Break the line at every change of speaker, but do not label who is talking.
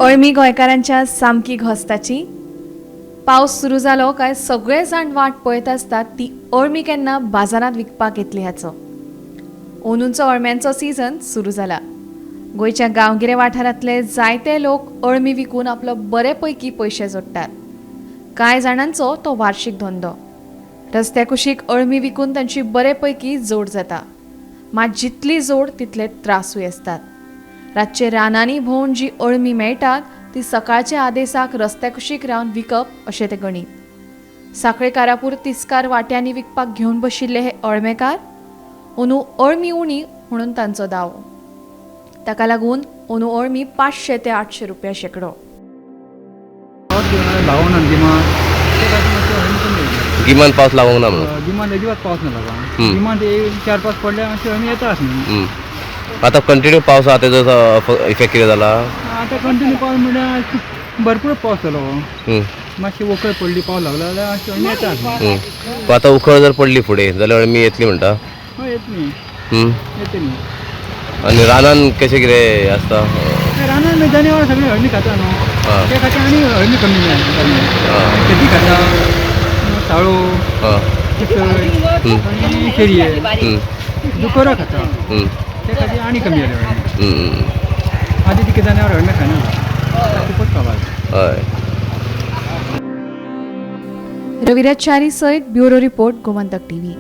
अळमी गोंयकारांच्या सामकी घोस्ताची. पावस सुरू जालो काय सगळे जाण वाट पळयत आसतात ती अळमी केन्ना बाजारांत विकपाक येतली हाचो. अंदूंचो अळम्यांचो सीझन सुरू जाला. गोंयच्या गांवगिऱ्या वाठारांतले जायते लोक अळमी विकून आपलो बरे पैकी पयशे जोडटात. कांय जाणांचो तो वार्षिक धंदो. रस्त्या कुशीक अळमी विकून तांची बरे पैकी जोड जाता. मात जितली जोड तितले त्रासूय आसतात. रातचे रानांनी भोंवन जी अळमी मेळटात ती सकाळच्या आदेसाक रस्त्या कुशीक रावन विकप अशें तें गणीत. साखळे कारापूर तिस्कार वाट्यांनी विकपाक घेवन बशिल्ले हे अळमेकार अंदू अळमी उणी म्हणून तांचो दावो. ताका लागून अंदू अळमी 500 ते 800 रुपया शेकडो.
गिमान पावस लागूंक ना म्हणून
गिमान अजिबात पावस ना लागला. गिमान 4-5 पडले मातशें अळमी येता आसली.
आतां कंटिन्यू पावस आहा तेजो इफेक्ट कितें जाला?
आतां कंटिन्यू पावस म्हणल्यार भरपूर पावस जालो. मातशी उकळ पडली, पावस लागलो जाल्यार मातशी अळमी येता आसली.
आतां उकळ जर पडली फुडें जाल्यार अळमी येतली म्हणटा?
हय, येतली. येतली.
आनी रानान कशें कितें आसता?
रानान जनावर सगळीं अळमी खाता न्हू, ते खातीर आनी अळमी कमी जाय. शेती खाता, साळो, आनी शेरये, दुकरां खाता, ते खातीर आनी कमी जाले अळमी. आदी तिके जनावर अळमी खायना, खूपच काबार.
हय.
रविराज च्यारी सयत ब्युरो रिपोर्ट, गोमंतक टीव्ही.